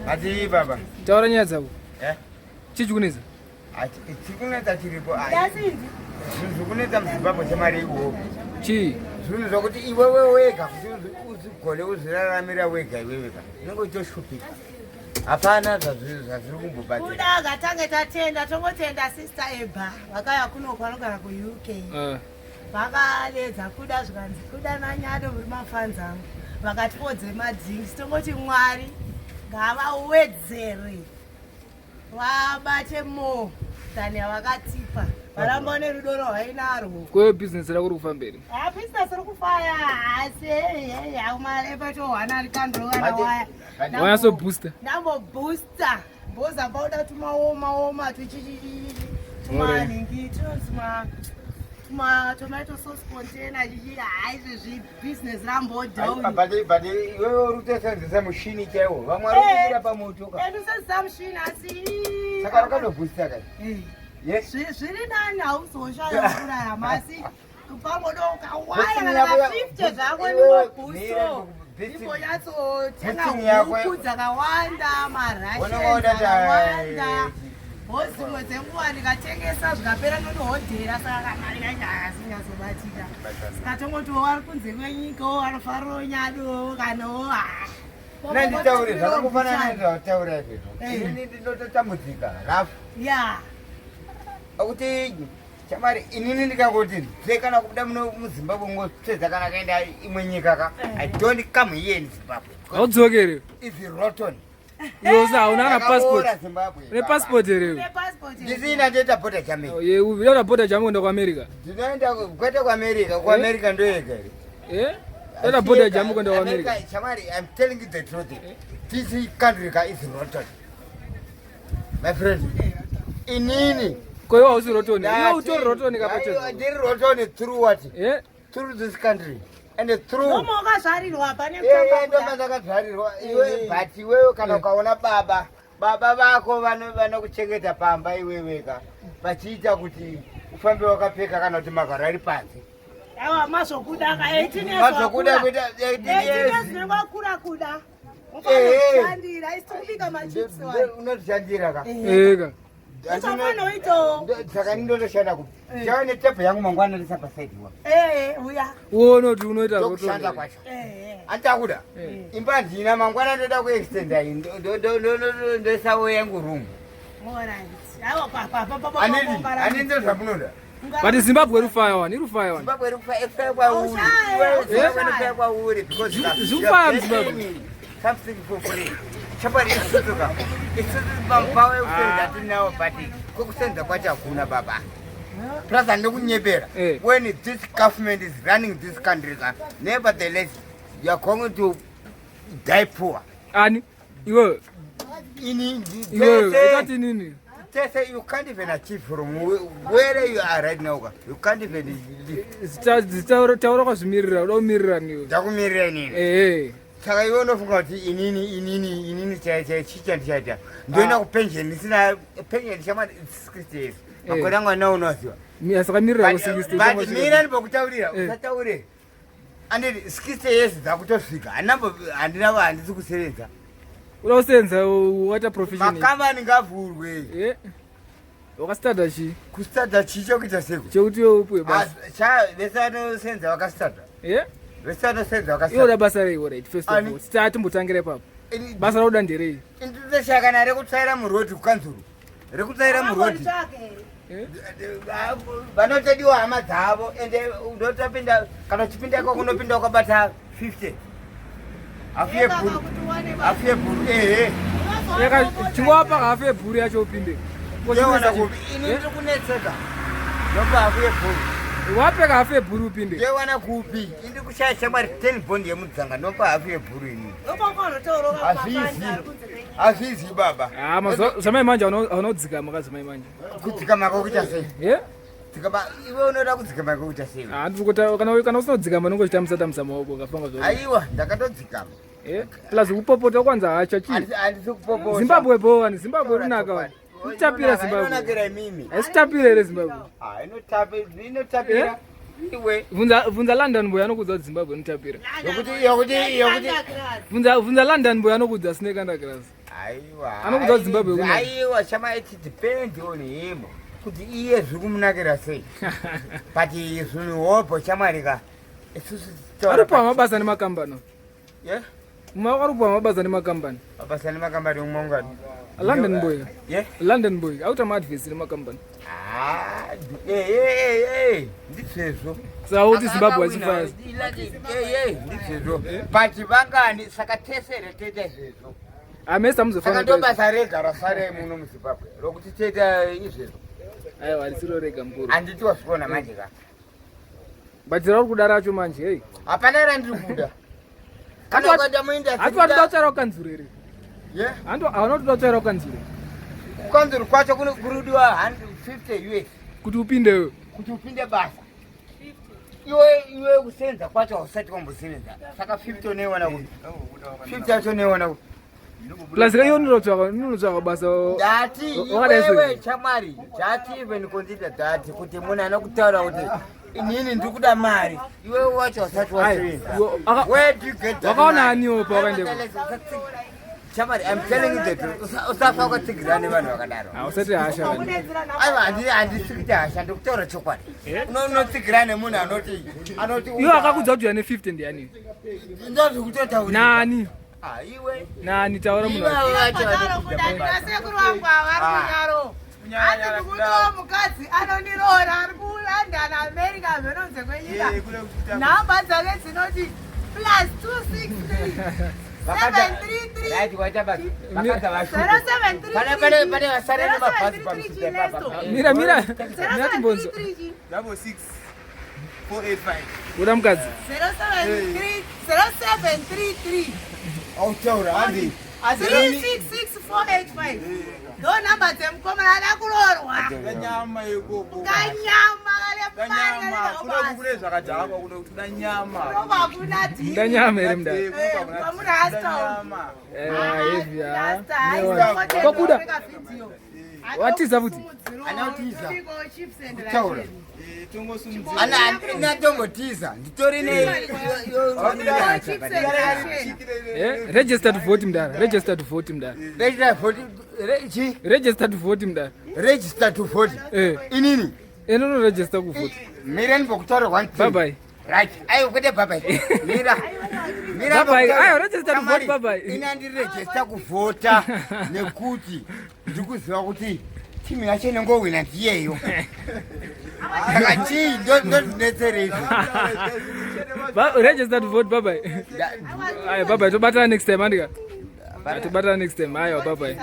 Ati baba. Taura nyaya dzako. Eh? Chii chikunetsa? Chikunetsa chiripo. Zvinhu zvikunetsa muZimbabwe chemari iwowo. Chii? Zvinhu zvokuti iwewe wega kuti uzigone uzviraramira wega iwewe ka. Unenge uchoshupika. Hapana zvazviri kumbobatsira. Kuda ngatange tatenda tongotenda sister Eba vakauya kuno kwanogara kuUK. Vakaedza kuda zvikanzi kuda nanyado muri mafans angu vakatipodze madrinks tongoti Mwari ngavawedzere vabate more than yavakatipa varamba nerudo rwavainarwo. Kwe business rako riri kufamba here? Ah, business riri kufaya asi aumalepachohwana ari kandro kana waya. Wanyatso booster. Ndambo booster. Mboza pauda tumaoma oma tuchichichichi tumaningi tunonzi tuma tomato sauce container chichi hai izvezvi business rambo down. But but iwewe uri kutosenzesa mushini chaiwo. Vamwe vari kubuda pamoto ka. Ndosenzesa mushini asi Saka rakadobooster ka. Yes. Zviri nani hauzoshaya kurarama asi pangodo ukawaya kana ka 50 zvako ndinobooster. Imbonyatsotenga huku dzakawanda, marasheni akawanda. Dzimwe dzenguva ndikatengesa zvikapera ndonohodhera saka kamari kacho hakasinyatsobatika. Saka tongotiwo vari kunze kwenyikawo vanofarirawo nyado kanawo Nanditaure zvakangofanana nezvataura izvezvo. Inini ndinototambudzika rafu. Ya. Akuti chamari inini ndikangoti nze kana kubuda muno muZimbabwe ngotsvedza kana kaenda imwe nyika ka. I don't come here in Zimbabwe. Haudzokere. It's rotten. Iwe usa hauna kana passport. Ndakaora Zimbabwe. Une passport here iwe? Ndisina ndoita border Germany. Oh, ye unoda border Germany kuenda kuAmerica. Ndinoenda kwete kuAmerica, kuAmerica ndoyega here. Eh? Unoda border Germany kuenda kuAmerica. Chamari, I'm telling you the truth. This country ka is rotten. My friend, inini. Ko iwe hausi rotten. Iwe utori rotten ka pacho. Ndiri rotten through what? Eh? Through this country. And through. Ndomo wakazvarirwa pane kutamba. Ndomo ndakazvarirwa. Iwe but iwewe kana ukaona baba baba vako vanokuchengeta pamba iweweka vachiita kuti ufambe wakapfeka kana kuti magaro ari panze. Awa mazokuda ka 18 years. Mazokuda kuita 18 years. 18 years wakura kuda. Unoshandira isi kubika machips wani. Unotishandira ka. Eka. Uchafanoitawo. Saka ndinotoshanda kupi? Chava netebho yangu mangwana ndisa pasaidi wa. Eh, uya. Uone kuti unoita Ndokushanda kwacho. Antakuda. Imba handina mangwana ndoda kuextenda iyi. Ndoisawo yangu room. Alright. Awa pa pa pa pa. Andidi ndozvamunoda. But Zimbabwe iri kufaya wani, iri kufaya wani. Zimbabwe iri kufaya kufaya kwauri. Zimbabwe iri kufaya kwauri because Zviri kufaya muZimbabwe. Something for free. Chapari isusu ka. Isusu pawe kusenza tinawo but kwekusenza kwacho hakuna baba. Plus handikunyepera. When this government is running this country ka, nevertheless you are going to die poor. Ani? Iwewe. Ini Iwewe, utati nini? Tese, you can't even achieve from where you are right now. You can't even live. Zita taura kwazvimirira, uda kumirira niwe. Ndakumirira inini. Eh. Saka iwe unofunga kuti inini inini inini chai chai chii chandichaita? Ndoenda kupension ndisina pension chama 60 years. Makore angu anawo unoziva. Saka mirira ku 60. But mira ndibokutaurira, usataure. Anditi 60 years dzakutosvika. Handinambo handina handisi kusevenza. Uda kusevenza waita profession. Makambani ngavhurwe. Eh. Wakastarta chii? Kustarta chii chokuita seko? Chekuti iwe upiwe basa. Cha vese vanosenza vakastarta. Eh? Vese vanosenza vakastarta. Iwe uda basa rei alright first of all. Sita timbotangira ipapo. Basa rauda nderei? Ndinoshaya kana rekutsvaira muroad kukanzuru. Rekutsvaira muroad. Vanotodiwa hama dzavo ende unotopinda kana uchipinda ikoko unopinda wakabata 50. Hafu yebhuru. Hafu yebhuru ehe. Yaka chingowapa hafu yebhuru yacho upinde. Ndowana kupi? Ini ndiri kunetseka. Ndopa hafu yebhuru. Wape hafu yebhuru upinde. Ndowana kupi? Ini kushaya shamwari 10 bond yemudzanga ndopa hafu yebhuru ini. Hazvizi. Hazvizi baba. Ah, mazuva zvamai manje anodzikama kazvamai manje. Kudzikama kwakuita sei? Eh? Dzikama iwe unoda kudzikama kwakuita sei? Ah, ndiri kuti kana kana usina kudzikama unonge uchitambisa tambisa maoko ukafanga zvo. Aiwa, ndakatodzikama. Eh? Plus kupopota kwanza hacha chii? Handisi kupopota. Zimbabwe bo wani, Zimbabwe runaka wani. Inotapira Zimbabwe. Inonakira imimi. Haisitapira here Zimbabwe? Ah, inotapira, inotapira. Iwe. Bvunza bvunza London boy anokuudza kuti Zimbabwe inotapira. Yokuti yokuti yokuti Bvunza bvunza London boy anokuudza Snake Undergrass. Aiwa. Anokudza kuti Zimbabwe kuna. Aiwa, chama it depend on him. Kuti iye zviri kumunakira sei. But zvinhu hobho chamwari ka. Isusu ari kupiwa mabasa nemakambani. Yeah? Ari kupiwa mabasa nemakambani. Mabasa nemakambani umwe. London boy. Yeah? London boy. Auta maadverts nemakambani. Ah, eh eh eh, ndizvezvo. Saka kuti Zimbabwe achifaya. Eh eh, ndizvezvo. But vangani saka tese toita izvezvo. Amesa Saka ndo basa rega rasare muno muZimbabwe rokuti toita izvezvo. Aiwa, harisiro rega mukuru. Handiti wazviona manje ka. But rauri kuda racho manje, hey. Hapana randiri kuda. Kana ukaenda muindustry. Hati watoda kutsvaira kukanzuru here? Yeah. Handi hauna kutoda kutsvaira kukanzuru. Kukanzuru kwacho kurudiwa 150 US. Kuti upinde wewe. Kuti upinde basa. Iwe iwe kusenza kwacho hausati wambosenza. Saka 50 unoiwana kupi? 50 yacho unoiwana kupi? Plus ka iwe unotsvaka basa. Ndati iwewe chamwari, jati even consider that kuti munhu anokutaura kuti inini ndiri kuda mari. Iwewe wacho hausati wasenza. Where do you get that? Wakaona aniwo pawakaendeko? Chamwari, I'm telling you the truth. Usafa wakatsigirana nevanhu vakadaro. Hausati hasha. Aiwa, handisi kuita hasha, ndikutaura chokwadi. Unotsigirana nemunhu anoti Iwe akakudza kuti uyane 50 ndiani? Ndozvikutotaura. Nani? Ah, iwe. Nani taura munhu. Iwe wacho Sekuru vangu ava vari kunyaro. Hanzi ndikudiwa mukadzi anondiroora ari kuLondon, America, mheno kwenyika. Nhamba dzake dzinoti +263 733 Right, waita basa. Vakadza vashuku. 0733 Pane vasare nemabhazi pamusika ipapa. Mira mira. Mira timbonzo. 66 485. Kuda mukadzi. 073 0733 Autaura handi. 366485 ndo nhamba dzemukomana ada kuroorwa. Nyama yekoko. Kanyama. Nyama. Kuno kune zvakadhakwa kuno kuda nyama. Hakuna dhiri. Nda nyama here mudara. Kwamurasta. Eh, heavy ah. Kwakuda. Watiza futi? Anotiza. Kutaura. Ana inatombotiza. Nditori ne Eh, register to vote mudara. Register to vote mudara. Register vote chi? Register to vote mudara. Register to vote. Eh. Inini. Eno no register ku vote. Mira ndibokutaura one thing. Bye bye. Right. Ayo kwete bye bye. Mira. Mira. Bye bye. ndokutaura. Ayo, register to vote, Kamari, bye bye. Ini andiregister kuvhota nekuti ndikuziva kuti timu yacho inongowina ndiyeyo. Saka chii ndozvinetserei izvo? Register to vote, bye bye. Ayo, bye bye. Tobatana next time, andika. Tobatana next time. Ayo, bye bye.